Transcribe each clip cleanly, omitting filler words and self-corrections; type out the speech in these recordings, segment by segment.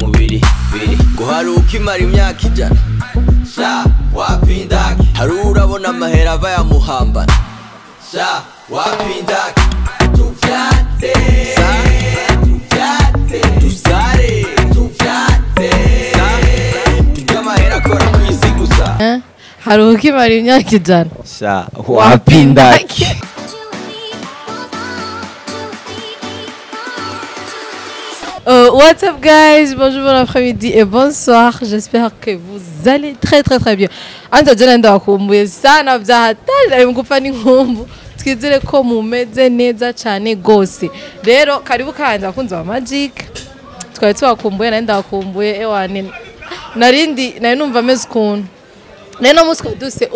Mubiri biri guharuka imara imyaka 100 sha wapindaki hari urabona amahera ava yamuhambana sha wapindaki tuvyate tuvyate tusare tuvyate turya amahera akora kw'isi gusa. Haruka imara imyaka 100 sha wapindaki. What's up guys, bonjour, bon après-midi et bonsoir. J'espère que vous allez très très très bien. Anta jana ndakumbuye sana vyahatari mgufa n'inkumbu. Twizere ko mumeze neza cyane gose. Rero karibu kandi abakunzi ba Magic. Twari tubakumbuye nari ndakumbuye ewane. Narindi nari numva ameze ukuntu. Rero no musiko duse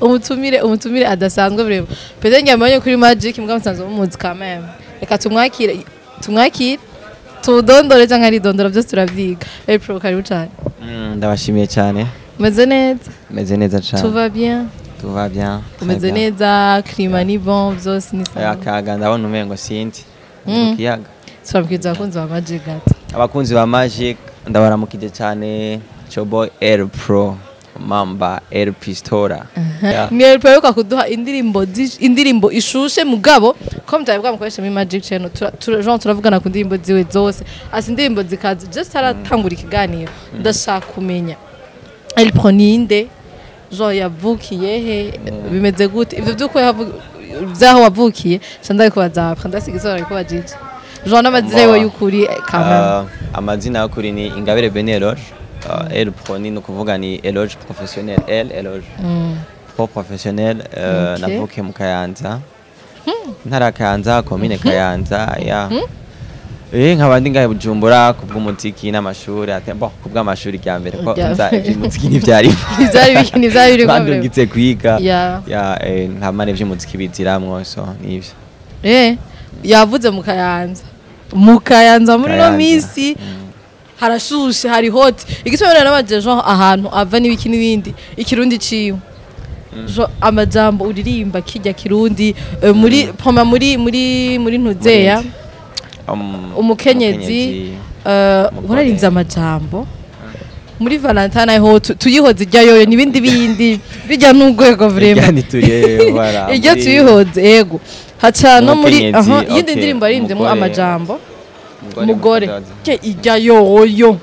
umutumire adasanzwe vraiment. Peut-être ngamanye kuri Magic mbwa musanzwe mumuzi quand même. Reka tumwakire tudondore cyangwa aridondora byose turavyiga. April karibu cyane. Ndabashimiye cyane. Umeze neza? Meze neza cyane. Tout va bien? Tout va bien. Umeze neza, climat ni bon, byose ni sawa. Akaga ndabona umengo sindi. Mu kiyaga. Turabwiza abakunzi ba Magic gato. Abakunzi ba Magic ndabaramukije cyane. Choboy Air Pro Mamba Air Pistola. Ni Air Pro kuduha indirimbo ishushe mugabo ko mutayibwa mukoresha muri Magic Channel Jean turavugana ku ndirimbo ziwe zose asi indirimbo zikaze just aratangura ikiganiro ndashaka kumenya Air Pro ninde Jean yavukiye he bimeze gute ivyo byuko byaho wavukiye cyandaye kubaza après ndasigiza ariko bajije Jean n'amazina yiwe y'ukuri quand amazina y'ukuri ni Ingabire Bene Eloge. El Pro ni nukuvuga ni eloge professionnel, el eloge pro professionnel. Navukiye mu Kayanza, ntara Kayanza, commune Kayanza ya nkabandi ngaye Bujumbura kubw'umuziki n'amashuri bon kubw'amashuri ya mbere ko nza iby'umuziki ntivyari ntivyari bandungitse kwiga ya nta mane ivy'umuziki biziramwo so nivyo yavuze mu Kayanza muri no misi harashushe hari hot igituma n'abaje Jean ahantu ava n'ibiki n'ibindi ikirundi ciwe Jean amajambo uririmba kijya kirundi muri poma muri muri muri ntuzeya umukenyezi wararinze amajambo muri Valentine aho tuyihoze ijya yoyo nibindi bindi bijya n'ugwego vraiment ijya tuyihoze yego haca no muri yindi ndirimbo arimbyemo amajambo mugore ke ijya yoyo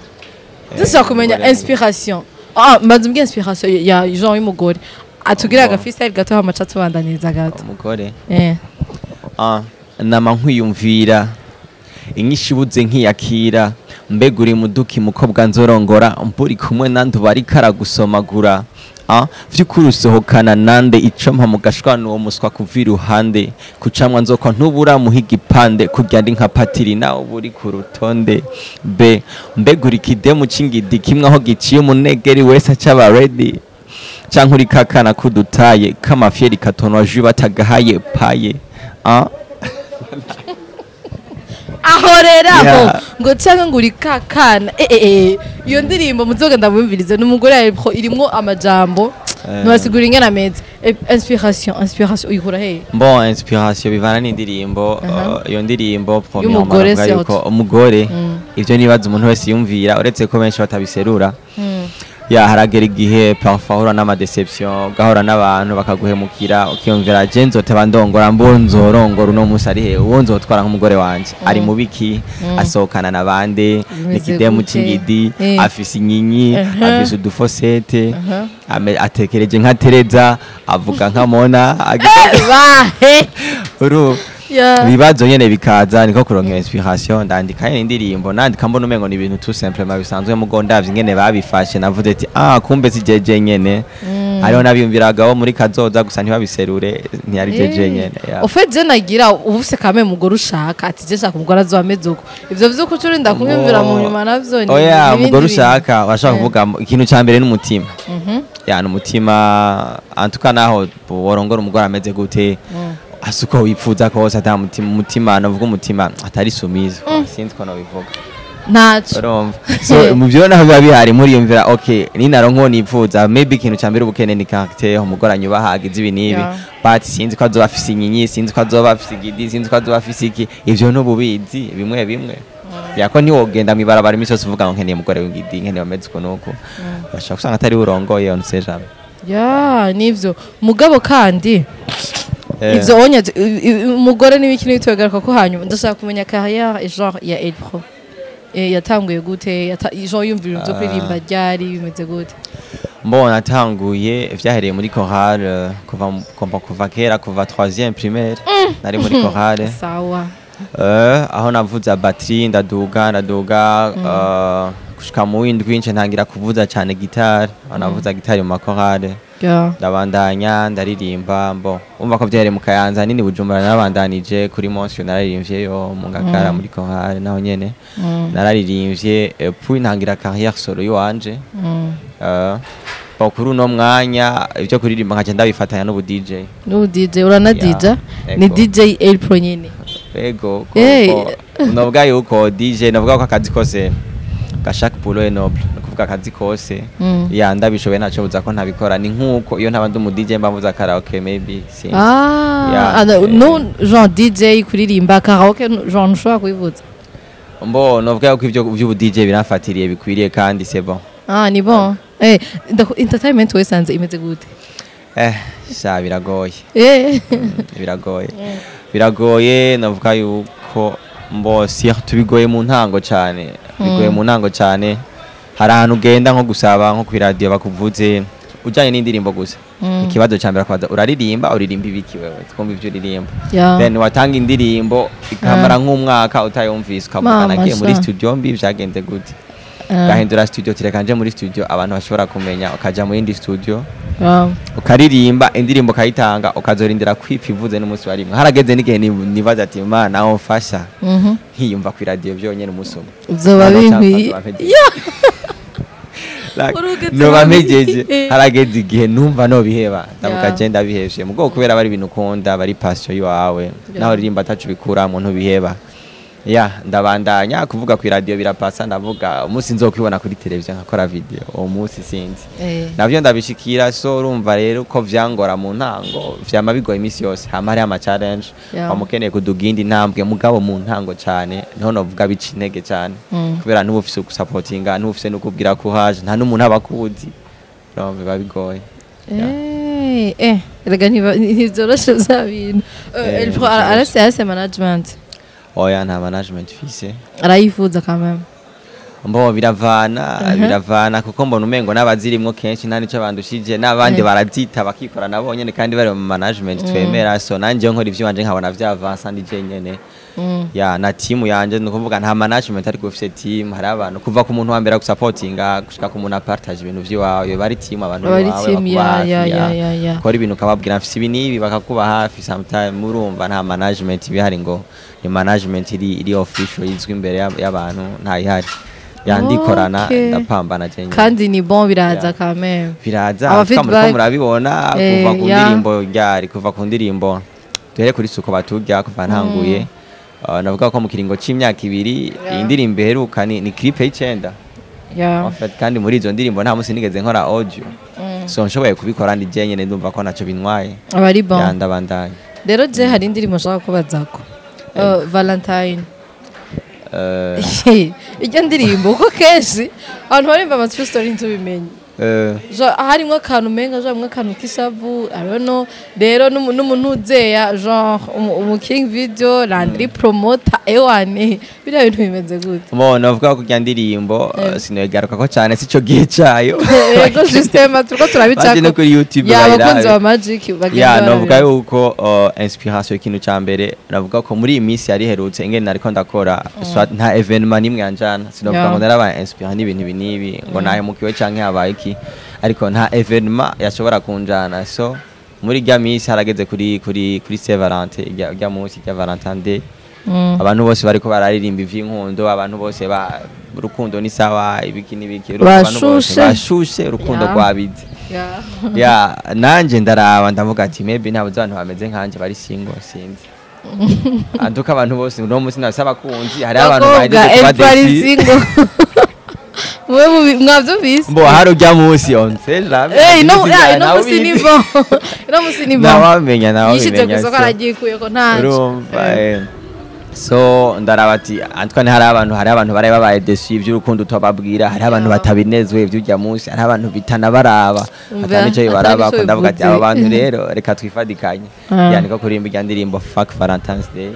dushaka kumenya inspiration mbanza mbwe inspiration ya Jean y'umugore atugira aga freestyle gato hamaca tubandaniriza gato umugore nama nkwiyumvira inyishibuze nkiyakira mbega uri muduki mukobwa nzorongora mburi kumwe nandi bari karagusomagura vyukuri usohokana nande ico mpa mugashwana uwo muswa kuva iruhande kucamwa nzoko ntubura muha igipande kurya ndi nka patiri nawe buri ku rutonde b mbega uri kidemu c'ingidi kimwe aho giciye umunegeri wese acaba ready canke uri kakana kudutaye kamafyeri katonwa jus batagahaye paye ahorera aho ngo cyangwa ngo uri kakana iyo ndirimbo muzogenda mubumvirize n'umugore ariko irimwo amajambo ntibasigura ingana ameze inspiration uyikura he bon inspiration bivana n'indirimbo iyo ndirimbo premièrement yuko umugore ivyo nibaza umuntu wese yumvira uretse ko benshi batabiserura ya haragera igihe parfois uhura n'ama deception gahora n'abantu bakaguhemukira ukiyumvira je nzoteba ndongora mbonzorongora uno musi ari he uwo nzotwara nk'umugore wanje ari mubiki asohokana nabande nikidemu c'ingidi afise inkinyi afise udufosete atekereje nka Tereza avuga nka Mona uru bibazo nyene bikaza niko kuronka inspiration ndandika nyene indirimbo nandika mbona umengo ni ibintu tout simplement bisanzwe mugo ndavye ingene babifashe navuze ati kumbe sijeje nyene hariho nabiyumviragaho muri kazoza gusa ntibabiserure ntiyari jeje nyene. Au fait je nagira ubufise kame mugore ushaka ati je shaka umugore azomeze uko ivyo vyuko ucurinda kumwumvira mu nyuma navyo ni oya umugore ushaka washaka kuvuga ikintu ca mbere n'umutima ya n'umutima antuka naho worongora umugore ameze gute asuko wifuza ko ata mutima navuga umutima atari soumise sinzi ko nabivuga Nacho urumva so mu byo naho biba bihari muri yumvira okay ninaronko nipfuza maybe ikintu ca mbere ubukene ni caractère umugore anyubaha agize ibi nibi but sinzi ko azoba afise inkinyi sinzi ko azoba afise igidi sinzi ko azoba afise iki ivyo n'ububizi bimwe bimwe. Yako ntiwogenda mw'ibarabara imisi yose uvuga ngo nkeneye umugore w'ingidi, nkeneye ameze uku n'uku. Bashobora gusanga atari urongoye, on sait jamais. Ya, nivyo. Mugabo kandi ivyo onya umugore n'ibiki n'ibitogaruka ko hanyuma ndashaka kumenya carrière et genre ya Elpro. Yatanguye gute? Genre yumvira ibyo kuririmba ryari, bimeze gute? Mbona natanguye, vyahereye muri chorale kuva kera, kuva 3e primaire nari muri chorale. Sawa. Aho navuza batterie, ndaduga gushika mu windwi nce ntangira kuvuza cyane guitare, aho navuza guitare mu makorale. Ndabandanya ndaririmba, mbo umva ko vyahereye mu Kayanza nini Bujumbura, narabandanije kuri Monsieur, nararirimvyeyo mu Ngagara muri chorale naho nyene nararirimbye, puis ntangira carrière solo yiwanje. Bon, kuri uno mwanya ibyo kuririmba nkaca ndabifatanya n'ubu DJ. N'ubu DJ, uranadija? Yeah, Ni ego. DJ Elpro nyene? Ego. Hey. Novuga yuko DJ, novuga ko akazi kose gashaka boulot est noble, no kuvuga akazi kose ya ndabishoboye ntacyo buza ko ntabikora. Ni nkuko iyo ntaba ndi umu DJ mba mvuza karaoke, maybe sinzi. Ah, Yeah, ah, no, genre DJ, kuririmba, karaoke, genre ntushobora kubivuza? Mbo novuga yuko ivyo vy'ubu DJ biramfatiriye bikwiriye kandi c'est bon. Ah, ni bon. Entertainment wesanze imeze gute? Sha, biragoye. Biragoye, biragoye. Navuga yuko mbo surtout bigoye mu ntango cyane, bigoye mu ntango cyane. Hari ahantu ugenda nko gusaba nko ku radio bakuvuze ujanye n'indirimbo gusa, ikibazo cya mbere akabaza: "Uraririmba? Uririmba ibiki wewe? Twumva ivyo uririmba." Then watanga indirimbo ikamara nk'umwaka utayumvise, ukavuga: Mama "Nagiye muri sha. studio mbi, vyagenze gute?" Ugahindura studio, tireka nje muri studio abantu bashobora kumenya, ukaja mu yindi studio, ukaririmba indirimbo, ukayitanga, ukazorindira kwipfa ivuze n'umunsi wa rimwe. Harageze n'igihe nibaza ati: "Mana, aho mfasha nkiyumva ku radio byonyene umunsi umwe." Uzoba Noneho binkwiye. nzoba mpejeje. Like, Urugeze noba habi. mpejeje. Harageze igihe numva nobiheba, ndavuga: Yeah. "Je ndabihevye." Mugabo kubera bari ibintu ukunda, bari passion yawe, naho uririmba atacu bikuramo, ntubiheba. Ya, ndabandanya kuvuga ku radio, birapasa. Ndavuga umunsi nzokwibona kuri televiziyo nkakora video, uwo munsi sinzi, navyo ndabishikira. So urumva rero ko vyangora mu ntango, vyama bigoye iminsi yose, hama hariho ama challenge, wamukeneye kuduga iyindi ntambwe. Mugabo mu ntango cane niho novuga bica intege cane, kubera ntuba ufise gusapotinga, ntuba ufise n'ukubwira courage, nta n'umuntu aba akuzi. Urumva biba bigoye. Yeah. Erega ntivyoroshe vya bintu. Ntivyoroshe. Arase management? Oya, nta management fise. Arayifuza quand même? Mbo biravana, biravana, kuko mbona umengo n'abazirimwo kenshi nta nico bandushije n'abandi, barazita bakikora nabo nyene kandi bari mu management twemera. So nanje iyo nkora ivyo wanje nkabona vyavansa ndi je nyene, ya na team yanje. Ni ukuvuga nta management ariko ufise team. Hari abantu kuva ku muntu wa mbere agusapotinga gushika ku muntu apartage ibintu vy'iwawe, bari team, abantu Bari bawe team, bakuba hafi, ya. Ukora ibintu ukababwira mfise ibi n'ibi, bakakuba hafi. Sometime murumva nta management ibihari ngo ni management iri official izwi imbere y'abantu, ntayihari. Yandikorana, ndapambana je nyene. Kandi ni bon, biraza quand même. Biraza. Aba muriko feedback. murabibona kuva ku ndirimbo ryari, kuva ku ndirimbo duhere kuri suko baturya, kuva ntanguye. Navuga ko mu kiringo c'imyaka 2 iyi ndirimbo iheruka ni clip y'icenda. En fait, kandi muri izo ndirimbo nta musi nigeze nkora audio, so nshoboye kubikora ndi je nyene, ndumva ko naco bintwaye. Aba ari bon. Ya, ndabandanya. Rero je hari indirimbo nshaka kubazako, Valentine. Iryo ndirimbo, kuko kenshi abantu barimba ama true story ntitubimenye. Genre harimwo akantu umenga genre harimwo akantu k'ishavu, I don't know. Rero n'umuntu uzeya genre umu king video Landry Promoter, ewane biriya bintu bimeze gute? Mo navuga ko irya ndirimbo sinogaruka ko cyane, sico gihe cayo. Yego, justement turiko turabicako. Baje no kuri YouTube Ya, bayirabe. abakunzi ba Magic bagenda Ya, navuga barabiraba. yuko inspiration, ikintu ca mbere navuga ko muri iyi minsi yari iherutse ingene nariko ndakora, soit nta événement nimwe yanjana, sinovuga ngo narabaye inspiré n'ibintu ibi n'ibi, ngo nahemukiwe canke habaye iki, ariko nta événement yashobora kunjana. So muri irya minsi harageze kuri Saint Valentin, irya munsi rya Valentine Day, abantu bose bariko bararirimba ivy'inkundo, abantu bose ba urukundo ni sawa, ibiki n'ibiki, abantu bose Bashushe. bashushe, urukundo rwabize. Ya, nanje ndaraba ndavuga ati maybe ntabuze abantu bameze nkanje bari single, sinzi. Antuka abantu bose uno munsi nafise abakunzi, hari abantu Bakobwa, bahejeje kuba Elpo ari déçus. single. Mwe mwavyumvise? Mbo hari urya munsi, on sait jamais. Ino ya, ino musi ni bon, ino musi ni bon. Ntawamenya, Yishize ntawabimenya. ku isoko, aragikuye ko ntaco. Urumva, So ndaraba ati Antoine, hari abantu bari babaye déçus ivy'urukundo tubabwira, hari abantu batabinezwe ivy'urya munsi, hari abantu bitanabaraba, atanico bibaraba. Atanico Ko ndavuga ati bivuze. Aba bantu rero reka twifadikanye. Yani ko kuririmba irya ndirimbo Fuck Valentine's Day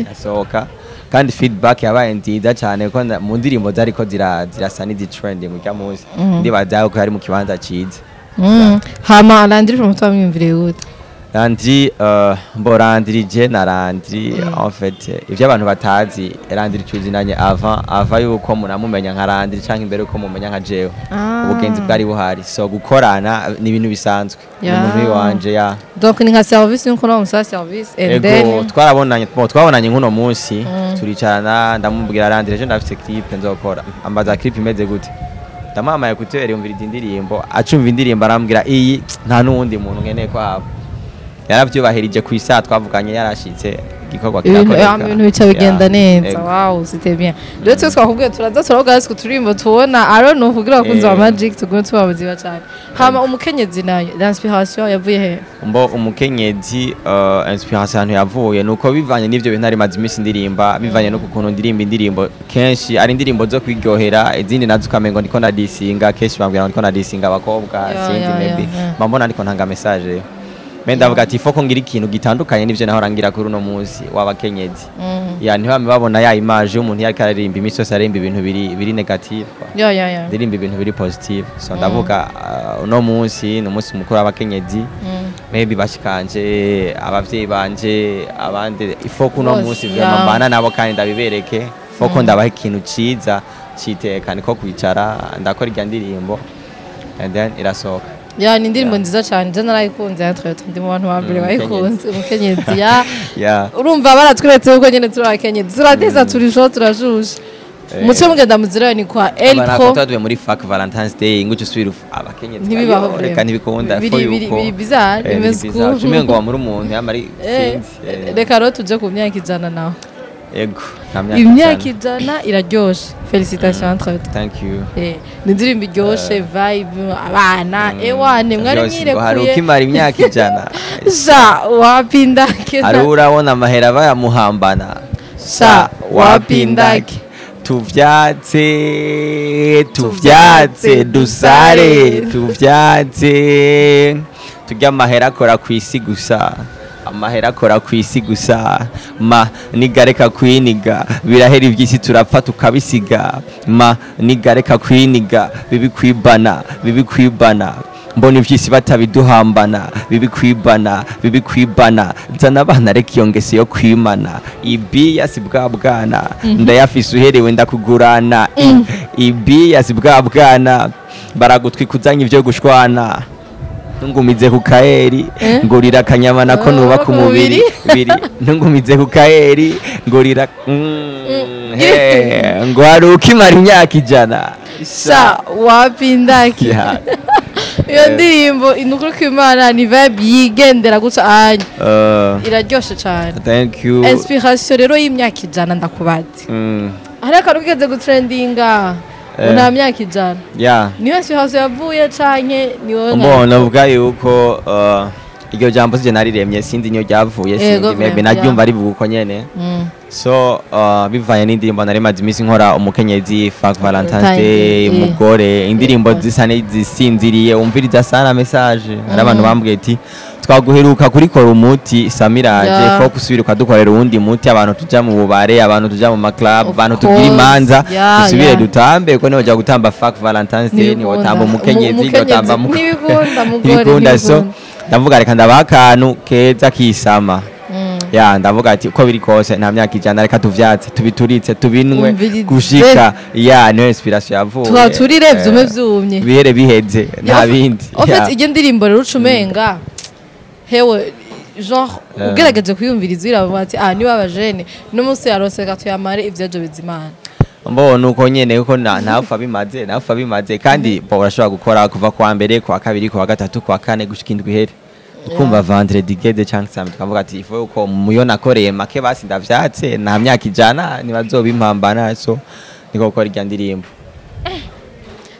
yasohoka, kandi feedback yabaye nziza cyane, kuko mu ndirimbo zariko zirasa n'izitrending urya munsi, ndibaza ko yari mu kibanza ciza. Hama Landry Promoter mwiyumviriye gute? Landry, mbo Landry, je na Landry, en fait, ivyo abantu batazi, Landry tuzinanye avant yuko munamumenya nka Landry canke imbere yuko mumenya nka jewe. Ubugenzi bwari buhari, so gukorana ni ibintu bisanzwe. Ni umuntu wanje ya. Donc ni nka service, nkuko nawe musaba service and Ego. then Twarabonanye, bo, twabonanye nk'uno munsi, turicarana, ndamubwira: "Landry, ejo ndafise clip nzokora." Ambaza: "Clip imeze gute?" Ndamuhamaye écouteur: "Yumvira indirimbo." Acumva indirimbo arambwira: "Iyi nta n'uwundi muntu nkeneye ko haba." Yaravyubahirije, ku isaha twavuganye yarashitse, igikorwa ibintu kirakoreka. Ibintu bica bigenda neza. Ego. Wow, c'était bien. Rero twese twakubwiye turaza turavuga hasi ku turirimbo tubona, I don't know, kugira abakunzi ba Magic tugume tubabuziba cyane. Hama umukenyezi nayo, l'inspiration yavuye he? Mbo umukenyezi, inspiration ahantu yavuye nuko bivanye n'ivyo bintu nari maze iminsi ndirimba, bivanye no kukuntu ndirimba indirimbo, kenshi ari indirimbo zo kwiryohera, izindi nazo ukamengo ndiko ndadisinga. Kenshi bambwira ngo ndiko ndadisinga abakobwa, sinzi, maybe mba mbona ndiko ntanga message. Me ndavuga ati foko ngira ikintu gitandukanye n'ivyo nahora ngira kuri uno munsi w'abakenyezi, ya ntibame babona ya image y'umuntu yariko aririmba iminsi yose aririmba ibintu biri negative quoi. Ya ya ya Ndirimba ibintu biri positive. So ndavuga, uno munsi ni umunsi mukuru w'abakenyezi, maybe bashikanje, abavyeyi banje, abandi, ifo kuno Bose, munsi vraiment mbana nabo kandi ndabibereke, foko ndabaha ikintu ciza citeka. Niko kwicara ndakora irya ndirimbo and then irasohoka. Ya, ni indirimbo nziza cyane, je narayikunze, entre ndi mu bantu ba mbere bayikunze umukenyezi ya. Urumva baratweretse uko nyene turi abakenyezi, turateza, turisho, turashushe. Muce mugenda muzirayo, ni kwa El Pro. Twaduye muri Fuck Valentine's Day ngo usubire abakenyezi. Ntibibaho Ayo, vraiment. reka ntibikunda fo yuko Biri bizarre, bimeze biri bizarre. ukuntu. Umengo ngo wamuri umuntu yamari sinzi. Reka rero tuje ku myaka 100 nawe. Ego, nta myaka Imyaka 100. 100 iraryoshe, félicitations entre. Thank you. Ni indirimbo iryoshe, vibe, abana, ewane mwari Byose ngo hari mwirekuye. ukimara imyaka 100. Sha wapindake. Hari urabona amahera bayamuhambana. Sha wapindake. Tuvyatse, tuvyatse, dusare, tuvyatse, turya amahera akora ku isi gusa, amahera akora ku isi gusa. Ma nigareka kwiniga, birahera iby'isi, turapfa tukabisiga. Ma nigareka kwiniga, bibi kwibana, bibi kwibana, mbona iby'isi batabiduhambana, bibi kwibana, bibi kwibana. Zana abana, reka iyo ngeso yo kwimana. Ibiya si bwa bwana, ndayafise uherewe ndakugurana. Ibiya si bwa bwana, baragutwika uzanye ibyo gushwana. Ntungumize ku kaeri, ngurira akanyama nako Oh, nubaka ku umubiri mubiri. biri. Ntungumize ku kaeri, ngurira, he, ngo hari ukimara imyaka 100. Sha wapindake. Iyo ndirimbo, ni ukuri kw'Imana, ni vibe yigendera guca anya, iraryoshe cyane. Thank you. Inspiration rero y'imyaka 100, ndakubaze, hari akantu kigeze gutrendinga ngo nta myaka 100, niyo inspiration yavuye canke ni wowe Mbona uvuga yuko iryo jambo sije nariremye, sinzi niyo ryavuye, Yego, sinzi, maybe vraiment, naryumva rivuga uko nyene. So bivanye n'indirimbo nari maze iminsi nkora, umukenyezi, Fuck Valentine's Valentine Day, Day, umugore, indirimbo zisa n'izisinziriye, umviriza sana message. Hari abantu bambwiye ati twaguheruka kurikora umuti Samiraje, fo gusubira ukadukorera uwundi muti, abantu tuja mu bubare, abantu tuja mu maclub, Of abantu tugira course. imanza, dusubire dutambe, ko niwajya gutamba Fuck Valentine's Day, Ntibikunda. niwotamba umukenyezi, niwotamba Ntibikunda, mugore, ntibikunda. So ntibikunda. ndavuga reka ndabaha akantu keza kisama. Ya, ndavuga ati uko biri kose nta myaka 100, reka tuvyatse, tubituritse, tubinwe Umvirize. gushika. Ya, niyo inspiration yavuye. Tuhaturire vyume vyumye. Bihere biheze, nta bindi. En fait, iyo ndirimbo rero ucumenga hewe, genre ugerageje kuyumviriza iravuga ati ah, niba abajene n'umunsi yarose, reka tuyamare ivyejo bizimana. Mbona uko nyene, kuko ntapfa bimaze, ntapfa bimaze. Kandi bo urashobora gukora kuva kuwa mbere, kuwa kabiri, kuwa gatatu, kuwa kane, gushika indwi ihere, ukumva vendredi igeze canke samedi, ukavuga ati ifu uko muyo nakoreye make basi ndavyatse, nta myaka 100 ntibazobimpambana. So niko gukora irya ndirimbo.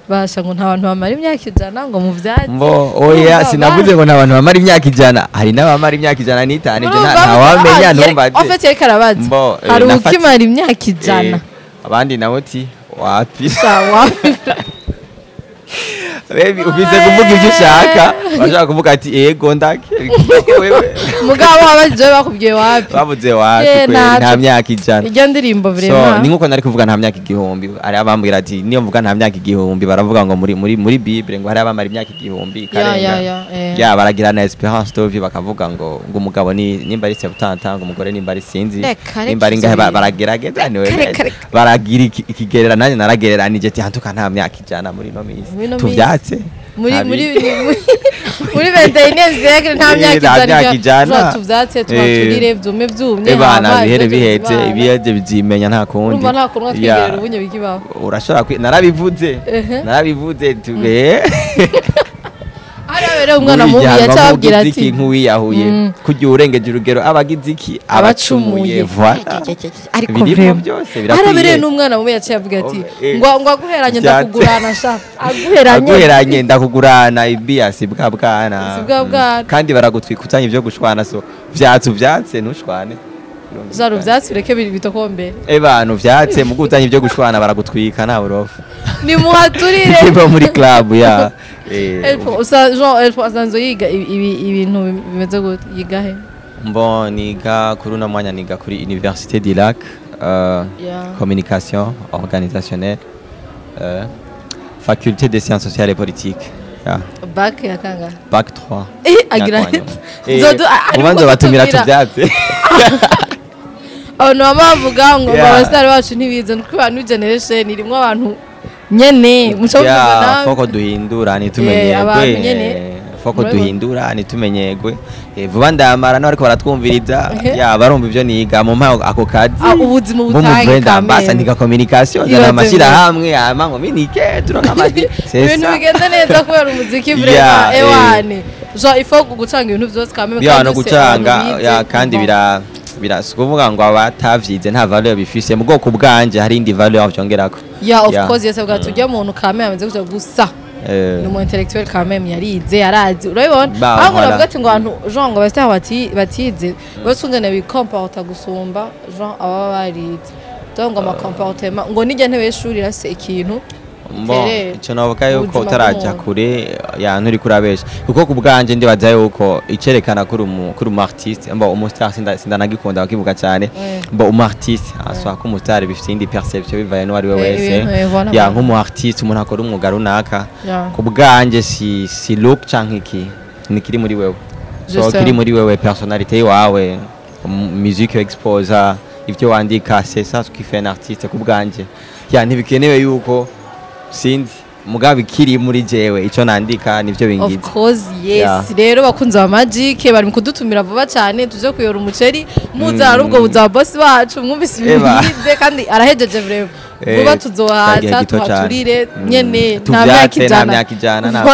Basha ngo nta bantu bamara imyaka 100 ngo mu vyatsi. Mbo oya, sinavuze ngo nta bantu bamara imyaka 100, hari n'abamara imyaka 105, ibyo ntawamenya ntumbaze. En fait yariko arabaza hari ukimara imyaka 100, abandi nabo ti wapi. Sawa. Baby, ufise kuvuga ibyo ushaka, bashaka kuvuga ati ego ndake wewe. Mugabo abajije bakubwiye wapi? Bavuze wapi nta myaka 100. Iryo ndirimbo vraiment. So ni nkuko nari kuvuga nta myaka 1000, ari abambwira ati niyo mvuga nta myaka 1000 baravuga ngo muri muri muri Bible ngo hari abamara imyaka 1000 karenga. Ya baragira na espérance de vie bakavuga ngo ngo umugabo ni nimba ari 70 ngo umugore nimba ari sinzi nimba ari ngahe baragerageza niwe baragira ikigerera nanjye naragereranije ati hantuka nta myaka 100 muri no minsi tuvyatse muri muri muri 21 siècle nta myaka 100 tuvyatse tubaturire vyume vyumye ebana bihere biheze ibiheje bizimenya nta kundi. Urumva nta kuntu twigerera ubunye bikibaho. Urashobora narabivuze narabivuze tube arabere umwana mubi yacabwira ati nkuwiyahuye kujya urengeje urugero abagize iki abacumuye voilà. Ariko vraiment arabere n'umwana mubi yacavuga ati ngo ngo aguheranye ndakugurana sha aguheranye ndakugurana ibiasi bwa bwana kandi baragutwikutanye ibyo gushwana so vyatsu vyatse ntushwane zaro vyatsi ureke bitokombe ebano vyatse mugutanye ibyo gushwana baragutwika nta burofa ni muhaturire ibo muri club ya Elfo asanzwe yiga ibintu bimeze gute yiga he? Bon, niga kuri uno mwanya niga kuri Université du Lac, communication organisationnelle, faculté des sciences sociales et politiques. Bac ya kanga? Bac 3. Agira ubanza batumira tuvyatse. Abantu bavuga ngo abasitari bacu ntibize nuko abantu generation irimwo abantu nyene muco foko duhindura nitumenyerwe foko duhindura nitumenyerwe vuba ndamara no ariko baratwumviriza ya barumva ivyo niga mu mpa ako kazi ubuzima butange kamere ndiga communication ndana amashira hamwe ama ngo minike turonka amazi ibintu bigenda neza kubera umuziki vraiment ewane jo ifo gucanga ibintu vyose kamere kandi no gucanga ya kandi bira birasukuvuga ngo abatavyize nta valeur bifise mu bwoko bwanje hari indi valeur vyongerako. Ya of course yes bwa tujya muntu kame ameze kuja gusa ni umu intellectuel kame yarize yarazi urabibona aho uravuga ati ngo abantu Jean ngo basta bati batize bose ungene bikomporta gusumba Jean aba barize donc ngo ama comportement ngo nijya ntebe y'ishuri rase ikintu. Bon, ico navuga yuko utaraja kure ya nturi kurabesha kuko kubganje ndibaza yuko icerekana kuri umu artiste mbo umu star sindanagikunda bakivuga cyane mbo umu artiste aswa ko umu star bifite indi perception bivaye no ari we wese ya nk'umu artiste umuntu akora umwuga runaka kubganje si look canke iki ni kiri muri wewe so kiri muri wewe personnalité wawe musique exposa ivyo wandika c'est ça ce qui fait un artiste kubganje ya ntibikenewe yuko sinzi mugabe kiri muri jewe ico nandika nivyo bingize. Of course yes. Rero bakunze ba Magic bari mu kudutumira vuba cyane tuje kuyora umuceri muzara ubwo buzaba boss bacu mwumvise ibintu kandi arahejeje vraiment vuba tuzohaza tuhaturire nyene nta myaka ijana nta.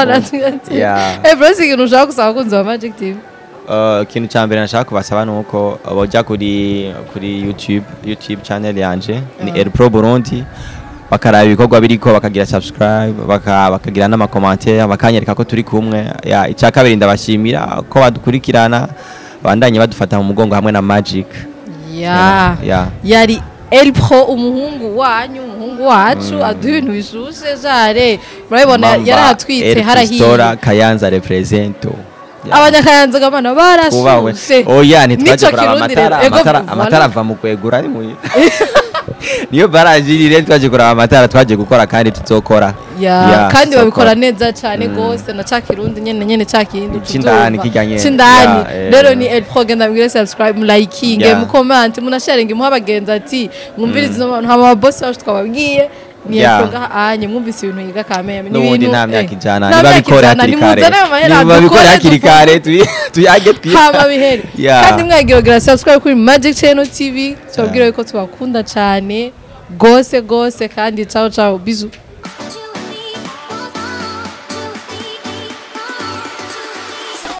Bro ikintu ushaka gusaba abakunzi ba Magic TV? Ikintu cya mbere nashaka kubasaba nuko boja kuri YouTube channel yanje ni El Pro Burundi bakaraba ibikorwa biriko bakagira subscribe bakagira n'ama commentaire bakanyereka ko turi kumwe. Ya icya kabiri ndabashimira ko badukurikirana bandanye badufata mu mugongo hamwe na Magic. Yari El Pro umuhungu wanyu umuhungu wacu aduha ibintu bishushe jare murabibona yarahatwitse harahiye Kayanza represento abanyakayanza gamana barashushe. Oya ntitwaje kuraba amatara amatara ava mu kwegura ari muye niyo barajirire twaje kuraba amatara twaje gukora kandi tuzokora kandi babikora neza cyane gose na ca kirundi nyene ca kindi cindani kijanye cindani. Rero ni El Pro genda mbwire subscribe mu liking mu comment mu sharing mu abagenza ati mwumvirize hama boss wacu twababwiye ni El Pro ngaha anye mwumvise ibintu yiga kameme ni ibintu nta myaka ijana niba bikora hakiri kare niba bikora hakiri kare tuyage hama bihere kandi mwagiye gira subscribe kuri Magic Channel TV tubabwire ko tubakunda cyane gose gose kandi ciao ciao bisous.